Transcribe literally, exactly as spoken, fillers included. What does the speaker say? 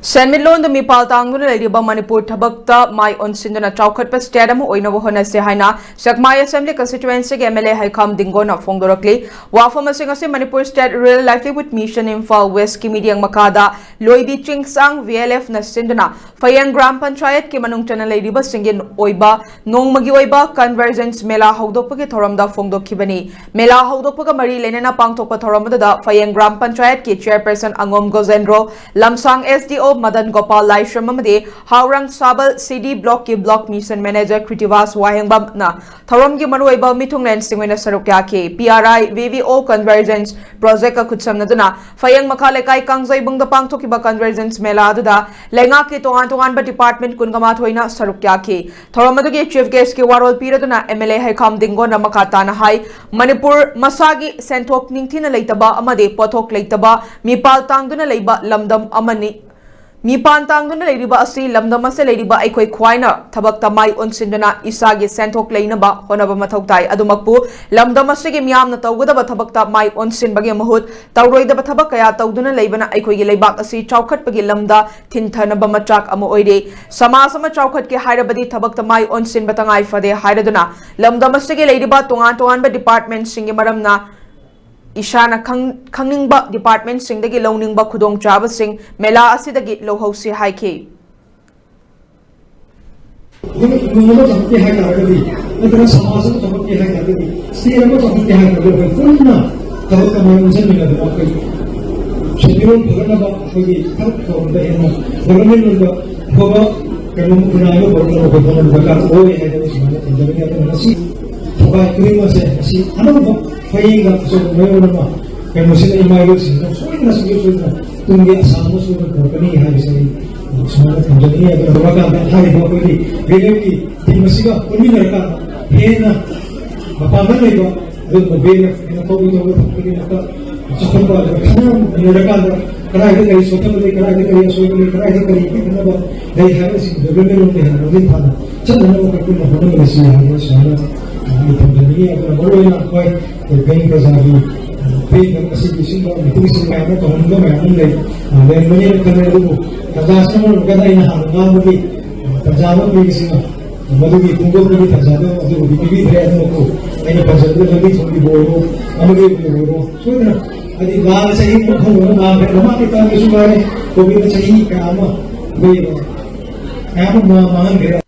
ꯁꯦꯟꯃꯤꯠꯂꯣꯟꯗ ꯃꯤꯄꯥꯜ ꯇꯥꯡꯗꯨꯅ ꯂꯩꯔꯤꯕ ꯃꯅꯤꯄꯨꯔ ꯊꯕꯛꯇ ꯃꯥꯏ ꯑꯣꯟꯁꯤꯟꯗꯨꯅ ꯆꯥꯎꯈꯠꯄ state ꯑꯃ ꯑꯣꯏꯅꯕ ꯍꯣꯠꯅꯁꯦ ꯍꯥꯏꯅ ꯁꯦꯛꯃꯥꯏ Assembly Constituencyꯒꯤ MLA ꯍꯩꯈꯥꯝ ꯗꯤꯡꯒꯣꯅ ꯐꯣꯡꯗꯣꯔꯛꯂꯤ꯫ ꯋꯥꯐꯝ ꯑꯁꯤ ꯉꯁꯤ Manipur State Rural Livelihood Mission Imphal Westꯀꯤ ꯃꯤꯠꯌꯦꯡ ꯃꯈꯥꯗ ꯂꯣꯏꯕꯤ ꯆꯤꯡꯁꯥꯡ VLFꯅ ꯁꯤꯟꯗꯨꯅ ꯐꯌꯦꯡ ꯒ꯭ꯔꯥꯝ ꯄꯟꯆꯥꯌꯠꯀꯤ ꯃꯅꯨꯡ ꯆꯟꯅ ꯂꯩꯔꯤꯕꯁꯤꯡꯒꯤ ꯑꯣꯏꯕ ꯅꯣꯡꯃꯒꯤ ꯑꯣꯏꯕ Convergence ꯃꯦꯂꯥ ꯍꯧꯗꯣꯛꯄꯒꯤ ꯊꯧꯔꯝꯗ ꯐꯣꯡꯗꯣꯛꯈꯤꯕꯅꯤ꯫ ꯃꯦꯂꯥ ꯍꯧꯗꯣꯛꯄꯒ ꯃꯔꯤ ꯂꯩꯅꯅ ꯄꯥꯡꯊꯣꯛꯄ ꯊꯧꯔꯝ ꯑꯗꯨꯗ ꯐꯌꯦꯡ ꯒ꯭ꯔꯥꯝ ꯄꯟꯆꯥꯌꯠꯀꯤ chairperson ꯑꯉꯣꯝ ꯒꯣꯖꯦꯟꯗ꯭ꯔꯣ, ꯂꯝꯁꯥꯡ SDO ꯃꯗꯟ ꯒꯣꯄꯥꯜ ꯂꯥꯏꯁ꯭ꯔꯝ ꯑꯃꯗꯤ ꯍꯥꯎꯔꯪ ꯁꯥꯕꯜ CD blockꯀꯤ block mission manager ꯀ꯭ꯔꯤꯇꯤꯚꯥꯁ ꯋꯥꯍꯦꯡꯕꯝꯅ ꯊꯧꯔꯝꯒꯤ ꯃꯔꯨꯑꯣꯏꯕ ꯃꯤꯊꯨꯡꯂꯦꯟꯁꯤꯡ ꯑꯣꯏꯅ ꯁꯔꯨꯛ ꯌꯥꯈꯤ꯫ PRI VVO Convergence Projectꯀ ꯈꯨꯠꯁꯝꯅꯗꯨꯅ ꯐꯌꯦꯡ ꯃꯈꯥ ꯂꯩꯀꯥꯏ ꯀꯥꯡꯖꯩꯕꯨꯡꯗ ꯄꯥꯡꯊꯣꯛꯈꯤꯕ Convergence ꯃꯦꯂꯥ ꯑꯗꯨꯗ ꯂꯩꯉꯥꯛꯀꯤ ꯇꯣꯉꯥꯟ ꯇꯣꯉꯥꯟꯕ department ꯀꯨꯟꯒ ꯃꯥꯊꯣꯏꯅ ꯁꯔꯨꯛ ꯌꯥꯈꯤ꯫ ꯊꯧꯔꯝ ꯑꯗꯨꯒꯤ chief guestꯀꯤ ꯋꯥꯔꯣꯜ ꯄꯤꯔꯗꯨꯅ MLA ꯍꯩꯈꯥꯝ ꯗꯤꯡꯒꯣꯟꯅ ꯃꯈꯥ ꯇꯥꯅ ꯍꯥꯏ, ꯃꯅꯤꯄꯨꯔ ꯃꯁꯥꯒꯤ ꯁꯦꯟꯊꯣꯛ ꯅꯤꯡꯊꯤꯅ ꯂꯩꯇꯕ ꯑꯃꯗꯤ ꯄꯣꯠꯊꯣꯛ ꯂꯩꯇꯕ, ꯃꯤꯄꯥꯜ ꯇꯥꯡꯗꯨꯅ ꯂꯩꯕ ꯂꯝꯗꯝ ꯑꯃꯅꯤ꯫ ꯃꯤꯄꯥꯟ ꯇꯥꯡꯗꯨꯅ ꯂꯩꯔꯤꯕ ꯑꯁꯤ ꯂꯝꯗꯝ ꯑꯁꯤꯗ ꯂꯩꯔꯤꯕ ꯑꯩꯈꯣꯏ ꯈ꯭ꯋꯥꯏꯅ ꯊꯕꯛꯇ ꯃꯥꯏ ꯑꯣꯟꯁꯤꯟꯗꯨꯅ ꯏꯁꯥꯒꯤ ꯁꯦꯟꯊꯣꯛ ꯂꯩꯅꯕ ꯍꯣꯠꯅꯕ ꯃꯊꯧ ꯇꯥꯏ꯫ ꯑꯗꯨꯃꯛꯄꯨ ꯂꯝꯗꯝ ꯑꯁꯤꯒꯤ ꯃꯤꯌꯥꯝꯅ ꯇꯧꯒꯗꯕ ꯊꯕꯛꯇ ꯃꯥꯏ ꯑꯣꯟꯁꯤꯟꯕꯒꯤ ꯃꯍꯨꯠ ꯇꯧꯔꯣꯏꯗꯕ ꯊꯕꯛ ꯀꯌꯥ ꯇꯧꯗꯨꯅ ꯂꯩꯕꯅ ꯑꯩꯈꯣꯏꯒꯤ ꯂꯩꯕꯥꯛ ꯑꯁꯤ ꯆꯥꯎꯈꯠꯄꯒꯤ ꯂꯝꯗ ꯊꯤꯟꯊꯅꯕ ꯃꯆꯥꯛ ꯑꯃ ꯑꯣꯏꯔꯦ꯫ ꯁꯃꯥꯖ ꯑꯃ ꯆꯥꯎꯈꯠꯀꯦ ꯍꯥꯏꯔꯕꯗꯤ ꯊꯕꯛꯇ ꯃꯥꯏ ꯑꯣꯟꯁꯤꯟꯕ ꯇꯉꯥꯏ ꯐꯗꯦ ꯍꯥꯏꯔꯗꯨꯅ ꯂꯝꯗꯝ ꯑꯁꯤꯒꯤ ꯂꯩꯔꯤꯕ ꯇꯣꯉꯥꯟ ꯇꯣꯉꯥꯟꯕ departmentꯁꯤꯡꯒꯤ ꯃꯔꯝꯅ ꯏꯁꯥꯅ ꯈꯪ-, ꯈꯪꯅꯤꯡꯕ departmentꯁꯤꯡꯗꯒꯤ ꯂꯧꯅꯤꯡꯕ ꯈꯨꯗꯣꯡꯆꯥꯕꯁꯤꯡ ꯃꯦꯂꯥ ꯑꯁꯤꯗꯒꯤ ꯂꯧꯍꯧꯁꯤ ꯍꯥꯏꯈꯤ꯫ ꯑꯩꯈꯣꯏꯅ ꯈꯨꯡꯒꯪ ꯑꯃ ꯆꯥꯎꯈꯠꯀꯦ ꯍꯥꯏ ꯇꯥꯔꯒꯗꯤ, ꯅꯠꯇ꯭ꯔꯒ ꯁꯃꯥꯖ ꯑꯃ ꯆꯥꯎꯈꯠꯀꯦ ꯍꯥꯏ ꯇꯥꯔꯒꯗꯤ, state ꯑꯃ ꯆꯥꯎꯈꯠꯀꯦ ꯍꯥꯏ ꯇꯥꯔꯒꯗꯤ, ꯑꯩꯈꯣꯏ ꯄꯨꯟꯅ ꯊꯕꯛ ꯑꯃ ꯑꯣꯟꯁꯤꯟꯃꯤꯟꯅꯗꯅ ꯑꯩꯈꯣꯏ ꯁꯦꯟꯃꯤꯠꯂꯣꯟ ꯐꯒꯠꯅꯕ, ꯑꯩꯈꯣꯏꯒꯤ ꯊꯕꯛ ꯊꯧꯔꯝꯗ ꯍꯦꯟꯅ development ꯑꯣꯏꯕ ꯑꯐꯕ ꯀꯩꯅꯣ ꯈꯨꯟꯅꯥꯏ ꯑꯃ ꯄꯨꯔꯛꯅꯕ ꯑꯩꯈꯣꯏ ꯍꯣꯠꯅꯕ ꯗꯔꯀꯥꯔ ꯑꯣꯏ ꯍꯥꯏꯗꯅ ꯁꯨꯃꯥꯏꯅ ꯊꯝꯖꯅꯤꯡꯉꯤ꯫ ꯑꯗꯨꯅ ꯉꯁꯤ ꯊꯧꯒꯥꯏ ꯈꯨꯗꯤꯡꯃꯛꯁꯦ ꯉꯁꯤ ꯑꯅꯧꯕ ꯐꯌꯦꯡꯒ ꯑꯆꯧꯕ ꯃꯌꯣꯜ ꯑꯃ ꯀꯩꯅꯣꯁꯤꯅ ꯏꯃꯥ ꯏꯕꯦꯜꯁꯤꯡꯁꯤꯅ ꯁꯣꯏꯗꯅ ꯁꯨꯡꯁꯣꯏ ꯁꯣꯏꯗꯅ ꯇꯨꯡꯒꯤ ꯑꯁꯥ ꯑꯃꯁꯨ ꯄꯨꯔꯛꯀꯅꯤ ꯍꯥꯏꯕꯁꯤ ꯑꯩ ꯁꯨꯃꯥꯏꯅ ꯊꯝꯖꯅꯤꯡꯉꯤ꯫ ꯑꯗꯨꯅ ꯇꯧꯔꯀꯥꯟꯗ ꯍꯥꯏꯔꯤꯕ ꯑꯩꯈꯣꯏꯒꯤ ꯚꯦꯂꯦꯠꯀꯤ team ꯑꯁꯤꯒ ꯄꯨꯟꯃꯤꯟꯅꯔꯀꯥꯟꯗ ꯍꯦꯟꯅ ꯃꯄꯥꯡꯒꯜ ꯂꯩꯕ ꯑꯗꯨꯒꯨꯝꯕ ꯚꯦꯂꯦꯠ ꯍꯦꯟꯅ ꯇꯧꯕ ꯇꯧꯕ ꯈꯨꯗꯤꯡꯃꯛꯇ ꯆꯥꯎꯈꯠꯄ ꯑꯗꯨꯒ ꯈꯟꯅꯔꯀꯥꯟꯗ ꯀꯗꯥꯏꯗ ꯀꯔꯤ ꯁꯣꯛꯊꯕ ꯂꯩ, ꯀꯗꯥꯏꯗ ꯀꯔꯤ ꯑꯁꯣꯏꯕ ꯂꯩ, ꯀꯗꯥꯏꯗ ꯀꯔꯤ ꯄꯤꯛꯊꯅꯕ ꯂꯩ ꯍꯥꯏꯕꯁꯤꯡꯗꯨ ꯂꯣꯏꯅ ꯂꯣꯏꯅ ꯍꯦꯟꯅ ꯃꯄꯨꯡ ꯐꯥꯅ ꯆꯠꯅꯅꯕ ꯑꯩꯈꯣꯏ ꯄꯨꯟꯅ ꯍꯣꯠꯅꯃꯤꯟꯅꯁꯤ ꯍꯥꯏꯕ ꯁꯨꯃꯥꯏꯅ ꯑꯩ ꯊꯝꯖꯅꯤꯡꯉꯤ꯫ ꯑꯗꯨꯅ ꯃꯔꯨꯑꯣꯏꯅ ꯑꯩꯈꯣꯏ ꯚꯦꯡ ꯄ꯭ꯔꯖꯥꯒꯤ ꯐꯦꯡꯅꯕ ꯑꯁꯤꯒꯤ ꯁꯤꯒꯨꯝꯕ ꯃꯤꯇꯤꯡꯁꯤꯡ ꯃꯌꯥꯝ ꯑꯃ ꯇꯧꯍꯟꯅꯤꯡꯕ ꯃꯌꯥꯝ ꯑꯃ ꯂꯩ꯫ ꯂꯩꯔꯝꯒꯅꯤꯅ ꯈꯜꯂꯦ꯫ ꯑꯗꯨꯕꯨ ꯇꯥꯟꯖꯥ ꯑꯁꯤꯅ ꯃꯔꯝ ꯑꯣꯏꯔꯒ ꯑꯩꯅ ꯍꯥꯟꯅ ꯉꯥꯡꯕꯒꯤ ꯇꯥꯟꯖꯥ ꯑꯃ ꯄꯤꯕꯁꯤꯅ ꯃꯗꯨꯒꯤ ꯐꯣꯡꯗꯣꯛꯄꯒꯤ ꯇꯥꯟꯖꯥꯗꯣ ꯑꯗꯨꯕꯨꯗꯤ ꯄꯤꯕꯤꯗ꯭ꯔꯦ꯫ ꯑꯗꯨꯃꯛꯄꯨ ꯑꯩꯅ ꯄꯟꯖꯕꯗ ꯂꯝꯕꯤ ꯊꯣꯡꯒꯤꯕꯨ ꯑꯣꯏꯔꯣ, ꯑꯃꯒꯤ ꯑꯣꯏꯔꯣ, ꯁꯣꯏꯗꯅ ꯍꯥꯏꯗꯤ ꯂꯥꯟꯅ ꯆꯍꯤ ꯑꯃ ꯈꯪꯗꯕ ꯃꯥꯡꯈ꯭ꯔꯦ꯫ ꯃꯃꯥꯡꯒꯤ ꯇꯥꯡꯒꯤꯁꯨ ꯉꯥꯏꯔꯦ, ꯀꯣꯚꯤꯗꯅ ꯆꯍꯤ ꯀꯌꯥ ꯑꯃ ꯑꯩꯈꯣꯏ ꯃꯌꯥꯝ ꯑꯃ ꯃꯥꯡꯍꯟꯈ꯭ꯔꯦ꯫